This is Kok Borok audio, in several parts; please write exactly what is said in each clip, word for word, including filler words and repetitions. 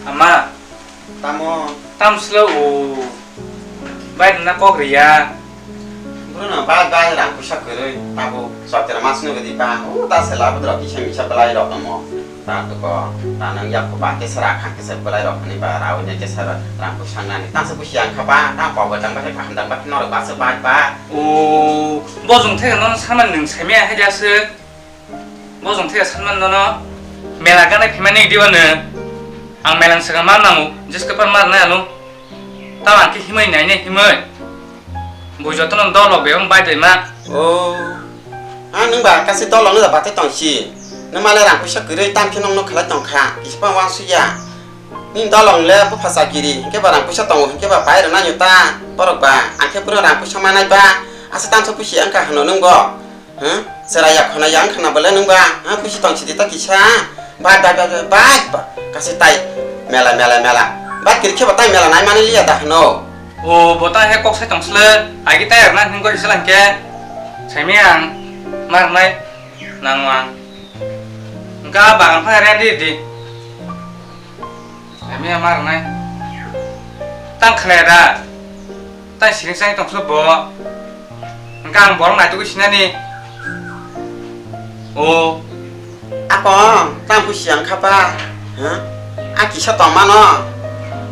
Ama. Tamo. Tam slo o. Bai na kok riya. Bruno bai bai rang puisa kwrwi tabo sotero mas no gadi ba. O ta se labo dro kisa misa belai rok no mo. Ta to ko ta nang yak ko ba ke sara kha ke se belai rok ni ba rawi ne ke sara rang puisa nani. Ta se pusi ang kha ba ta ko ba dang ba ke kaham dang ba ke norok ba se bai ba. O bojong thega no saman nung semia hai ja se. Bojong thega sanman nono mela ganai phimani diba no. Ang melang sega mar nango, jeskapar mar nai alo. Tamo ang khe himai nai ne himai. Bo jotono dolok bebang bai dai ma. O. Ha nung ba kasi dolok no da batai tong si. Nung male rang puisa kwrwi tam khe nong no khalai tong kha. Kisa pa wang suya. Nini dolong le bupha chakiri, hinkhe ba rang puisa tongo, hinkhe ba bai rwna nw ta, borok ba, ang khe bwrwi rang puisa manai ba, asa tamsa puisi wngkha hwno nwng bo? Huh? Chwrai ya khona ya wngkha na bole nwng ba? Ha, puisi tong sidi ta kisa? Bai, bai, bai, bai, bai, ba, kasi tai mela, mela, mela. Bai kiri khe ba tai mela nai mani liya da hwno. O, bo ta he kok sai tong sle, agi tai rwna hwnkhe sila hinkhe. Saimi ang, mar nai, nang ang. Hwnkhe a bagan phai rw di di. Emi ama rwnai. Tang khnai da. Tang siring sai tong slo bo. Hwnkhe ang borok naitugwi sinani. O. Ako, tang busi ang kha ba. Huh? A kisa tong mano.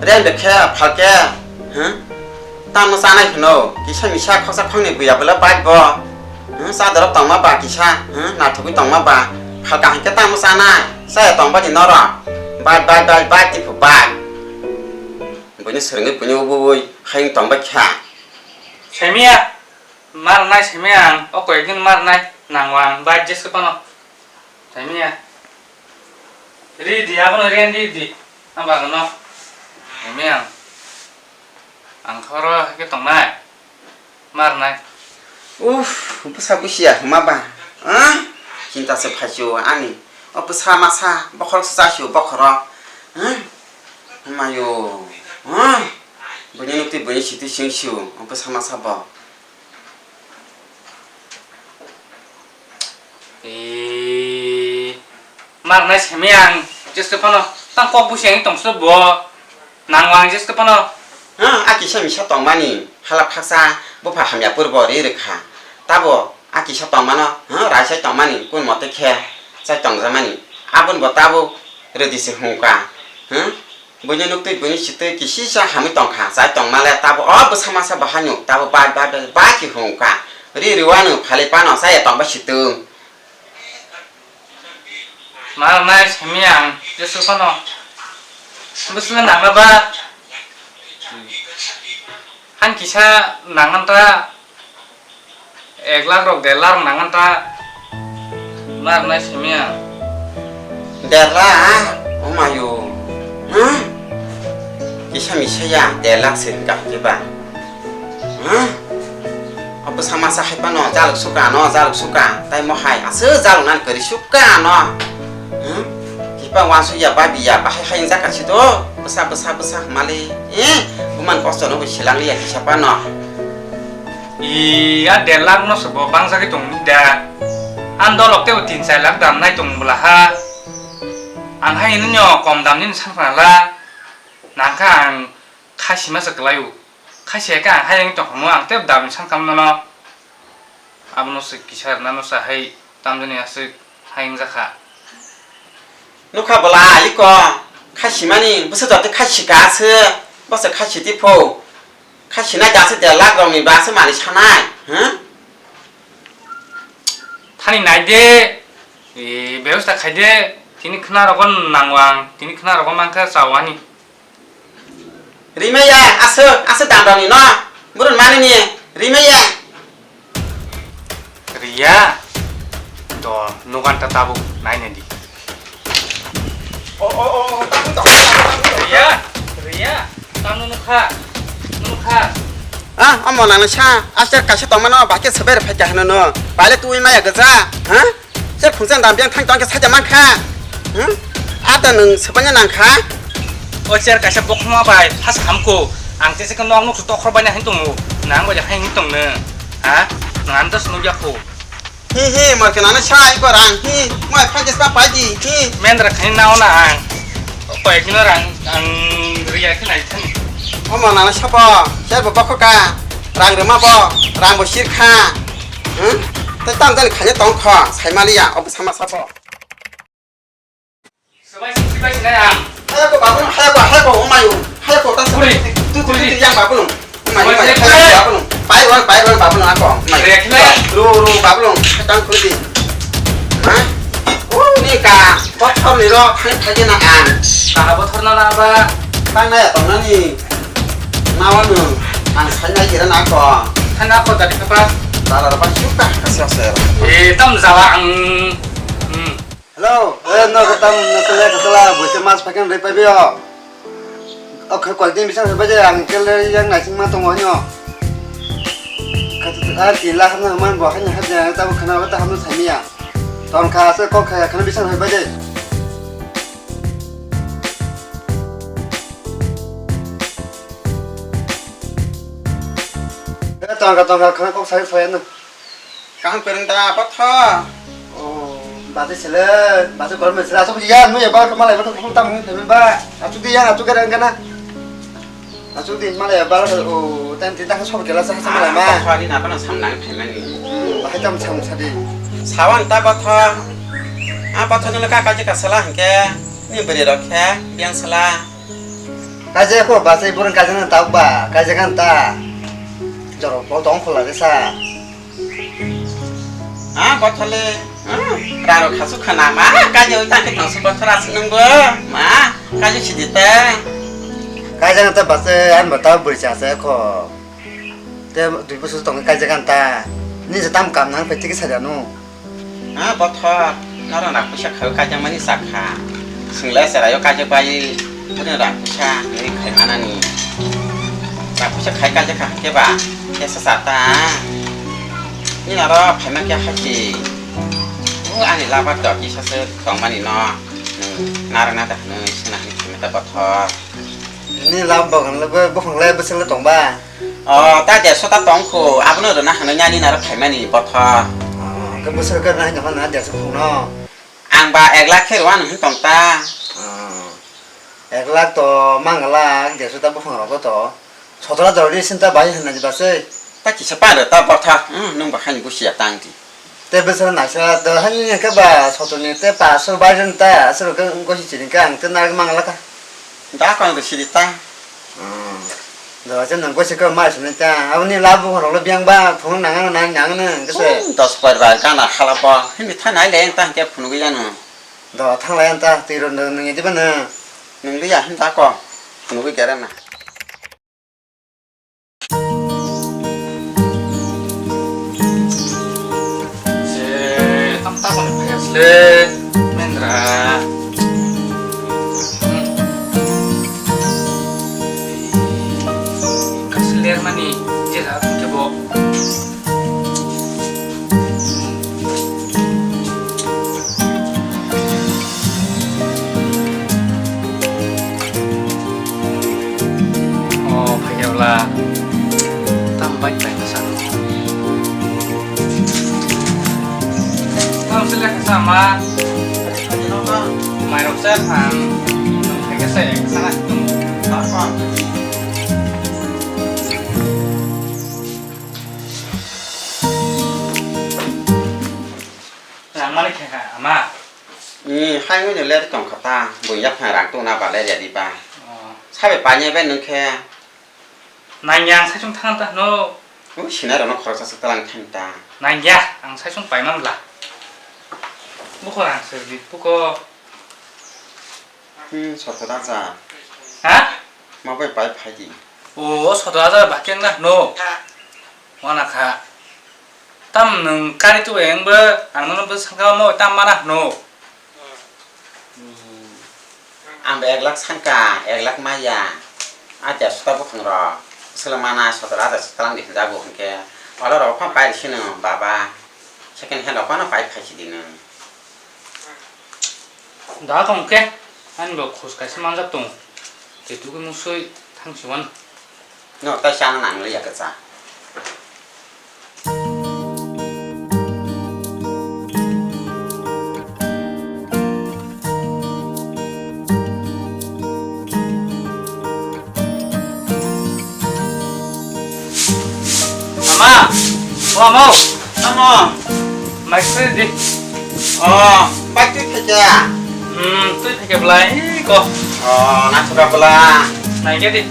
Rem de khe, phal khe. Huh? Tamo chanai hwno, kisa misa khoksa khokni buya bwla bai bo. Hmm, chadarok tongma ba kisa, hmm, naithogwi tongma ba. Phalka hinkhe tamo chanai, chaya tongba di norok. Bai, bai, bai, bai, tiphu bai. Buini swrwngwi buini ubui hayung tongba kha. Saimiya, mar nai saimiya ang, o koyekdin mar nai nango ang, bai jeske phano. Saimiya. Ri di, abono ri di di. Ang bagano. Emi ang. Ang khoro ke tongnai. Mar nai. Uff, bwsa busia hwma ba. Ah? Chinta se phaisio ani. O bwsa masa bokhorok se chasio bokhorok. Ah? Hwmayo. Ah? Buini nukti buini siti singsio. O bwsa masa bo. Eee, mar nai semi ang, jeske phano, tang kok busi ang tong slo bo, nang ang jeske phano. Ha, a kisa misa tongmani, halak khaksa, bupha hamya purbo ri rwkha. Tabo, a kisa tongmano, ha, raisai tongmani, kun mote khe, chai tongjakmani. Aboni bo tabo, rwdi se hungka. Ha? Buini nuktwi buini sitwi kisisa hamwi tongkha, chai tongmale tabo o bwsa masa bahaino tabo bai bai bai bai khe hungkha. Ri rwano phalwi pano chaya tongba sitwng. Mar nai simi ang jesu phano. Bwswk nangma ba? Han kisa nangan ta. Ek lakh rok, der lakh rok nangan ta. Mar nai simi ang. Der lakh? O mayo. Huh? Kisa misa ya, der lakh se hingka hingke ba. Huh? Obo sama sa hai pano, jaluk suka no, jaluk suka. Tai mo hai, asu jaluk nan kari suka no. Huh? Kipa wansu ya, babi ya, bahai hai jaka si do. Bwsa, bwsa, bwsa, mali. Eh, buman kosto no bo silang liya kisa pano. I, a der lakh no se bo bangsa khe tong da. Ang dolok tei bo tin char lakh dam nai tong bwla ha. Ang hai nini o kom dam nini san khna la. Nang kha ang khasi ma se kwlai o. Khasi hai khe ang hai wng tong kha mo ang tei dam ni san kam no no. Abo no se kisa rwna no sa hai. Tamjani aswk hai wngjakha. Nukha bwla aliko, kha simani bwswk jotwi kha sika aswk, bwswk kha siti pho. Kha sinai da aswk der lakh rokni ba aswk manwi sanai, huh? Thani nai de, e, bebosta khai de, tini khwna rogo nango ang, tini khwna rogo mankha chao ani. Rimaya, aswk, aswk dam rokni no. Burun manini, rimaya. Riya. Do, nugan ta tabuk, naina di. O, o, o, o, tabuk, tabuk, tabuk, tabuk. Riya, Riya, tamo nukha, nukha. Ah, omo nang sa, aswk kaisa tongmano, bakhe seber phai kahino no. Pale tui maya gaja, ha? Chair phungsa dam biang thang tong khe saja mankha. Hmm? Ata nwng swbangya nangkha. O chair kaisa bokhma bai phas hamko. Ang tese khe nok nuk tokhor bai na hin tongo. Nang bai hai hin tong nw. Ha? Nang ta sunu yakho. Hi hi, mar khe nana sai ko rang. Hi, mai phai jespa pai di. Hi. Mendra khai nao na ang. Koi kino rang ang riya khe nai thani. Omo nana sabo, sabo bokho ka. Rang rwma bo, rang bo sir kha. Hmm? Tei tam jani khaina tong kho, sai maliya, obo sama sabo. Sabai si, sabai si nai ang. Hayako babulung, hayako, hayako, umayu. Hayako ta Kuri, tu tu kuri. Tu yang babulung. Umayu, umayu, hayako babulung. Pai wan, pai wan babulung ako. Umayu. Ru, ru babulung, tang kuri. Ha? Oh, ni ka, kok kau ni ro, hai hai na ang. Kaha bothor na na ba. Tang na ya tong na ni. Nawa nu, ang sai na kira na ako. Tang na ako tadi apa? Dala apa suka kasih kasih. Eh, tam jala ang. Hmm. Hello, eh, no, katam, no, sele, kasala, buise mas pakan re pabi o. Oke, koi din bisang re paje, ang kele yang naising ma tongo nyo. Kata, ah, tila hamna man bo hanya hanya, tabu khana wata hamna samia. Ton kha se kok kha khana bisang re paje. Eh, ton kha, ton kha, khana kok sai sai no. Kaham kwrwng da, bwtha? Oh, bati sele, bati kormo sele, asok ya, nui ya, bal kamal ya, bal kamal tam ngi themi ba. Asok di ya, asok kere ngana. Asok di mal ya, bal o, tan tin ta sok kela sa sa mal ma. Bwtha ni na bana sam nang themani. Hmm, bahai tam sam sadi. Sawan ta bwtha. A bwtha jole ka kaji ka sala hingke. Ni beri rok khe, biang sala. Kaji ko bati burung kaji na ta ba, kaji kan ta. Joro bol tong khola de sa. Ah, bothole. Ah, raro khasu khana ma, kaje oi tangke tangsu bothor asuk nungbo. Ma, kaje sidi ta. Kaje na ta base an bata buri cha se ko. Te dui bosu tong kaje kan ta. Ni je tam kam nang pe tiki sa janu. Ah, bothor. Noro na puisa khau kaje mani sakha. Single serayo kaje bai. Mani ra puisa ni khai manani. Ra puisa khai kaje kha ke ba. Kesa sata. Ni naro phaima khe haki. O ani labar dok kisa se tongmani no. Nwng naro na da hwnwi sina hwnwi khe meta bothor. Ni lab bokong le bo, bokong le bwswk le tongba? O, ta derso ta tong kho, abono rwna hwnwi nani naro phaimani bothor. O, ke bwswk ke nai nangma na derso khungno? Ang ba ek lakh khe rwano hwn tong ta. O. Ek lakh to mangala, deso ta buphang rok to. Sotoro jora ri sinta bai hwnna di basai. Ta kisa pa rw ta botha, hmm, nwng ba khaini busia tang di. Te bwswk naisa do hani ke ba sotorni te paso bai ren ta, aswk ke gosi chini ke ang te narwk mangala ka. Da kon do sidi ta. Hmm. Do je nwng gosi ke mai sini ta. Aboni labu rok le biang ba phung nang nang nang nang ke se. Hmm, dos par ba gana khala ba. Hini thanai le ta ke phunu ya no. Do thanglai ang ta, twi rw nwng, nwng ediba nwng. Nwng liya hwn ta ko, nugwi gere na. Se, tam ta ko ni phaya se, mendra. Hmm. Kasi ler mani, jela ke bo. O, phaiya bwla. Tam bai bai bwsa. Tam se lekha sama. Mairok se phang. Phaiya se sana tung. Rang mani khe kha, ama. Ni, hai hwnwi ler tong kha ta, buya phai rang tongna ba ler ya di ba. Oh. Sabe paine be nung khe. Nangya ang saichung thang ta no. Ui, sinai rok no khoroksa swk talang thang ta. Nangya, ang saichung pai man bla. Buko rang se di, buko. Hmm, soto raja. Ha? Ma bai pai phai di. O, soto raja ba keng na no. Wana kha. Tam nwng kari tu eng bo, ang nono bo sangka mo tam mana no. Hmm. Ang bo ek lakh sangka, ek lakh maya. A ja suta bukhang rok. Selo mana soto raja suta lang di jago hingke. Olo rok pha pai sino baba. Second hand rok pano pai phai si di no. Da kong ke, ani bo khus kaisa manjak tong. Te tugui musui thang si wan. No, ta chana nang liya ka cha. O amo. Tamo. Mai sui di. O, bai twi phaikya. Hmm, twi phaikya belai ko. O, na thuka bela. Nai ke di.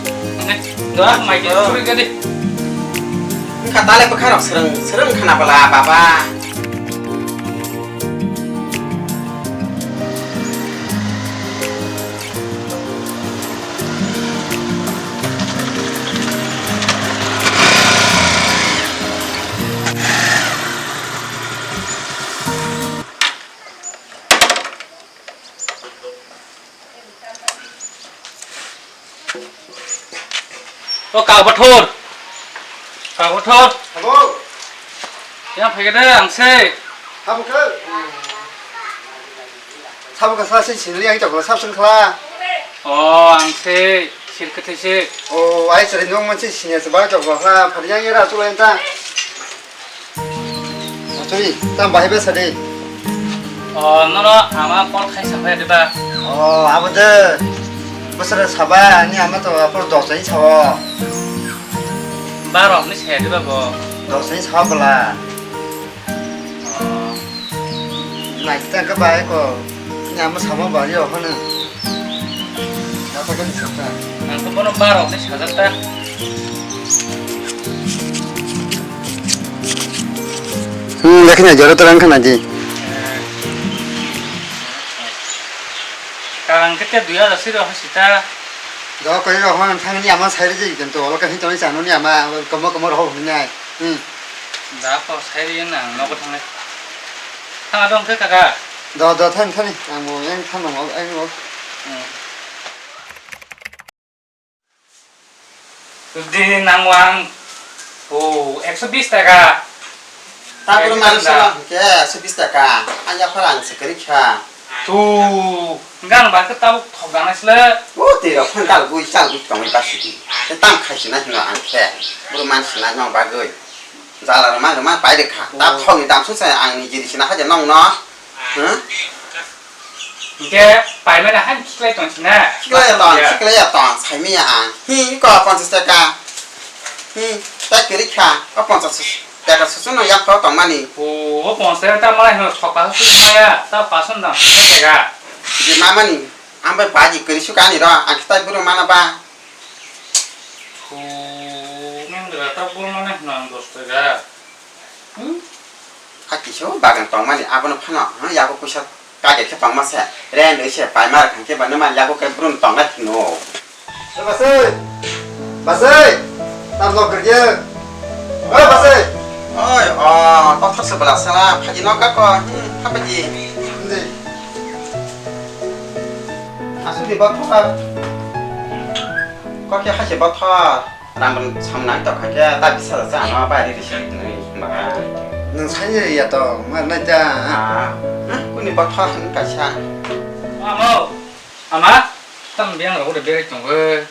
Nai. Doa mai ke sui ke di. Kha tale bwkha rok srwng srwng khana bela baba. O Kak Bathor. Kak Bathor. Abo. Yang phaikhe de ang se. Abo khe. Sabo khe sa se sinri yang chok sab sung khala. O ang se sir khe se. O ai sari nung man se sinya se ba chok khala. Phari yang era chulai ta. Achoi, tam bahai besa de. O, nono ama call khai saphai de ba? O, abo de. Bwswra saba, ani ama to apor dos ni sao. Baro ni saya de ba bo? Dos ni sao bela. O. Naikhe tang khe bai ko. Ni ama sama bari o phano. Apa kan sakta? Ang to bono baro ni sajak ta. Hmm, dekhe na jora to rang khana ji. Karang kete dui hajar siro hasita. Do koi ro hon thang ni ama sai ri ji, jento olo ka hin to ni chano ni ama komo komo ro hon nai. Hmm. Da ko sai ri na nogo thang le. Thang adong khe kaka. Do, do, thani, thani. Ang bo yang thani, ang bo, ang bo. Hmm. Di nang wang. O, ekso bis taka. Tabuk ekso mano bis taka. Sala ke ekso bis taka. Ang ya phara ang se kari kha. Tu, gang ba ke tabuk thok dana sile. O, tei rok phang kal gui, kal gui tong ba sidi. Te tam khai sina hino ang khe. Buru man sina no bagui. Jala rok man, rok man pai de kha. Ta o. Thok ni dam su se ang ni jiri sina haja nong no. Huh? Hingke paimani han khiklai tong sina. Khiklai tong, khiklai tong, saimaya ang. Hi, ko ponchas taka. Hi, ta kiri kha, ko ponchas taka susu no yak to tong mani. O, o ponchas taka ta malai hino thok pasu maya, ta pasu dam taka. Di mamani, ang bai baji kiri su kani ro, ang khitai buru mana ba. O, nang gra ta buru mana hino ang dos taka. Hmm? Hakhe so bagan tongmani abono phano, hmm, yago puisa kage khe tongma se, rent oi se paima rok hwnkhe ba numa yago khe brum tongnai hino. Oi basai, basai, tam nok gurje. Oi basai. Oi, o, kothor se bela sala, phaji nok kako, hmm, phapaji. Hindi. Aswk di botha. Kokya hai se botha. Rang rang samnai tokha khe ta bisa sa ano bai ri ri sini tini ba. Nung sai ya to, mar nai ta. Ah, ah, kuni botha hwn kaisa. Amo, ama, tam biang rok de berai tongo.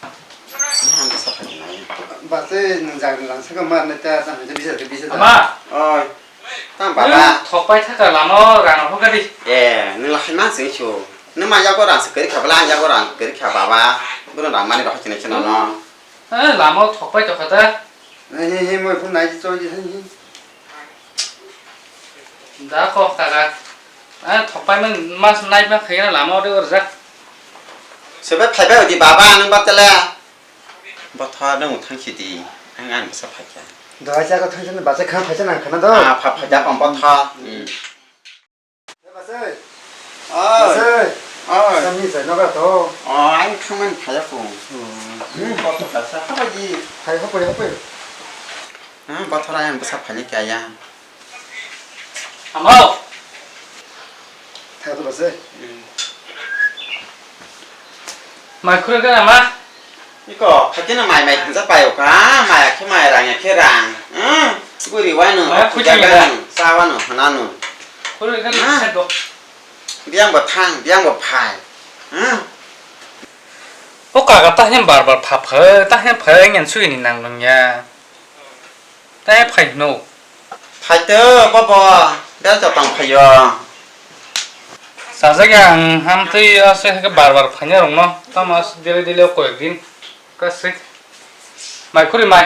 Ama ang sa phai nai. Ba se nung jang lang sa mar nai ta, tam bisa bisa. Ama. Oi. Tam baba. Thokpai thaka lama rang hokari. Eh, nung lahai ma sing chu. Nung ma yago rang se kari kha bala, yago rang kari kha baba. Buru rang mani rok chini chini no. Eh, lama thokpai tokha ta. He he he, moi phun nai choi di he. Da ko kaka. Eh, thokpai man mas nai ma khayana lama de orja. Sebe phaibai di baba nung ba tele. Botha nung thang si di. Ang an sa phaikha. Da cha ko thang si ba cha kha phai cha nang khana do. Ah, pha pha ja pang botha. Hmm. Basai. Oi. Basai. Oi. Samni sai noga to. Oh, ang thangmani phaya ko. Hmm. Hmm, koto kasa. Haba ji. Hai, hopoi, hopoi. Hmm, bothora yang bwsa phani kaya. Amo. Thang to basai. Hmm. Mai khura ga ma. Iko, hakhe no mai mai thangsa paio kha, maya khe mai, rang ya khe rang. Hmm, guri wano, maya khuja khuji wano, sa wano, hanano. Khuri khe Hmm. Sendo. Biang bo thang, biang bo phai. Hmm. O kaga ta hem bar bar pha pha, ta hem pha ngen sui ni nang nang ya. Tei phai hino. Phai to, bobo, bel to tong phaio. Sajak ya ang ham twi ase ke bar bar phaina rong no. Tamo as dile dile o koyek din. Ka se. Mai khuri mai.